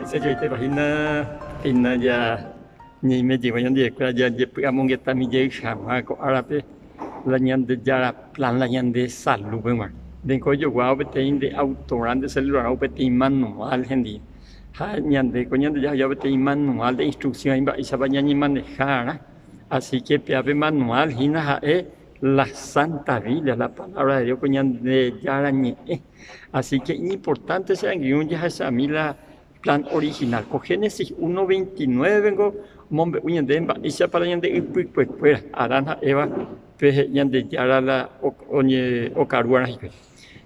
Mba'eichajoitépa hína hína ja ñaime jeyva ñandivekuéra jajepy'amongetami jey hag̃ua ko árape la Ñandejára plan la ñande salúpe g̃uarã. Ndéngo ojoguáva peteĩ nde autorã nde celularã peteĩ manual hendive. Ha ñande ko Ñandejára ojapo peteĩ manual de instrucción aĩ mba'éichapa ñañemaneha arã. Así que péva pe manual hína ha'e la Santa Biblia, la Palabra de Dios ko Ñandejára Ñe'ẽ. Así que iñimportánte che angirũ jahechami la plan original. Ko Génesis 1:29 ngo omombe'u ñandéve mba'éichapa la ñande ypykuekuéra, Adán ha Eva pe he'i Ñandejára la okaru va'erã hikuái.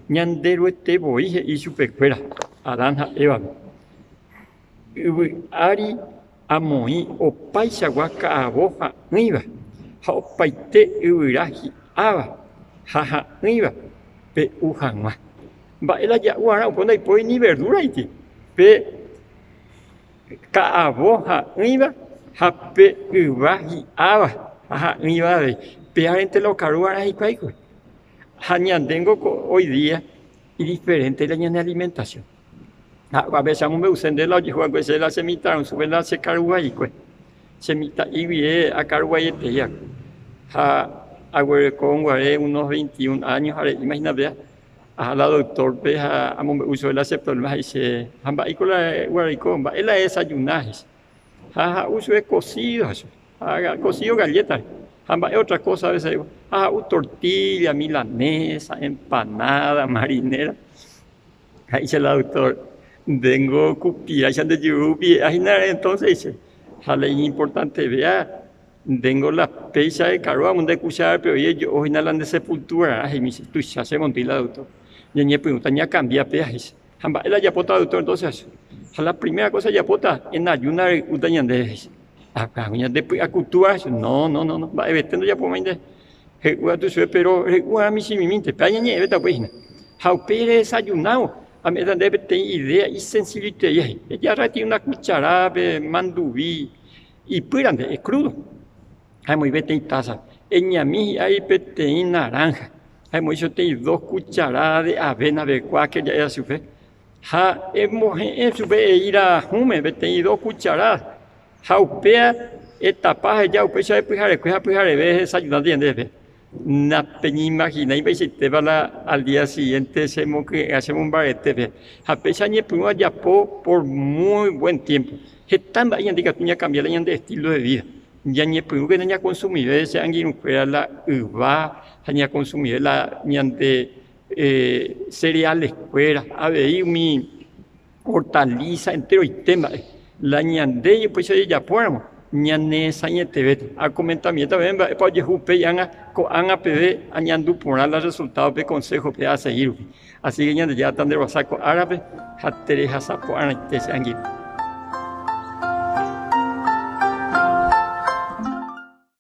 Ñanderuete voi he'i chupekuéra, Adán ha Évape, Yvy ári amoĩ opaichagua ka'avo ha'ỹiva ha opaite yvyra hi'áva ha ha'ỹiva pe'u hag̃ua. Mba'e la ja'u arã upe ndaipóri ni verdúraiti, pe ka'avo ha'ỹiva ha pe yva hi'áva ha ha'ỹiva avei. Pévarente la okaru va'erã hikuái kuri. Ha ñandéngo ko hoy día idiferente la ñane alimentación. Ha avece amombe'use nde la ojehu va'ekue che la che mitãrusupe la che karuvaikue. Che mitã'i guive akaruvaieterei akue. Ha aguereko guare unos 21 años are'íma hína péa, aha la doctor-pe ha amombe'u chupe la che problema he'i che ha mba'éiko la guareiko, mba'e la edesayuna he'i che. Ha ha'u chupe cocido ha chupe. Ha cocido galleta ha mba'e otra cosa a veces ha ha'u tortilla, milanesa, empanada, marinera. He'i la doctor, ndéngo ku piráicha nde juru rupi hína entonces he'i che. Ha la iñimportantevéva ndéngo la péicha ekarúramo nde kuchárape oĩ ejo'o hína la nde sepulturarã he'ími che, tuicha chemondýi la doctor. Ñañepyrũta ñakambia péva he'i che. Ha mba'e la ajapóta doctor entonces? Ha la primera cosa ajapóta, enayuna rey'úta ñandéve he'i che. Akãgui ñande py'akutúva he'i che, no, no, no, mba'evete ndojapomái nde. Hey'u katu chupe péro rey'u'arã michĩmimínte, péva ñañe'ẽvéta upéi hína. Ha upéi redesayunávo, ame'ẽta ndéve peteĩ idea isensilloiterei he'i, ejarrati una cucharada-pe manduvi ipýrante, crudo. Ha emoĩ peteĩ tása, eñami hi'ári peteĩ naranja, ha emoĩ peteĩ dos cucharada de avena pe ja'éva chupe, ha emohe'ẽ chupe eíra hũme peteĩ dos cucharada, ha upéva etapa aheja upéicha pyharekue ha pyhareve hesayunánte ñandéve. Napeñeimahinái mba'eichaitépa la al día siguiente chemokyre'ỹ chemombaretépe. Ha péicha añepyrũ ajapo por muy buen tiempo. Heta mba'e ñande ikatu ñakambia la ñande estilo de vida. Ñañepyrũkena ñakonsumive che angirũkuéra la yva ha ñakonsumive la ñande cereales-kuéra, avei umi hortaliza enteroite mba'e. La ñande upéicha jajapóramo ñanesãietevéta. Akomentamiéta peẽme mba'épa ojehu upéi ág̃a ko'ág̃a peve añandu porã la resultado pe consejo-pe asegi rupi. Así que Ñandejára tanderovasa ko árape ha terehasa po'arãite che angirũ.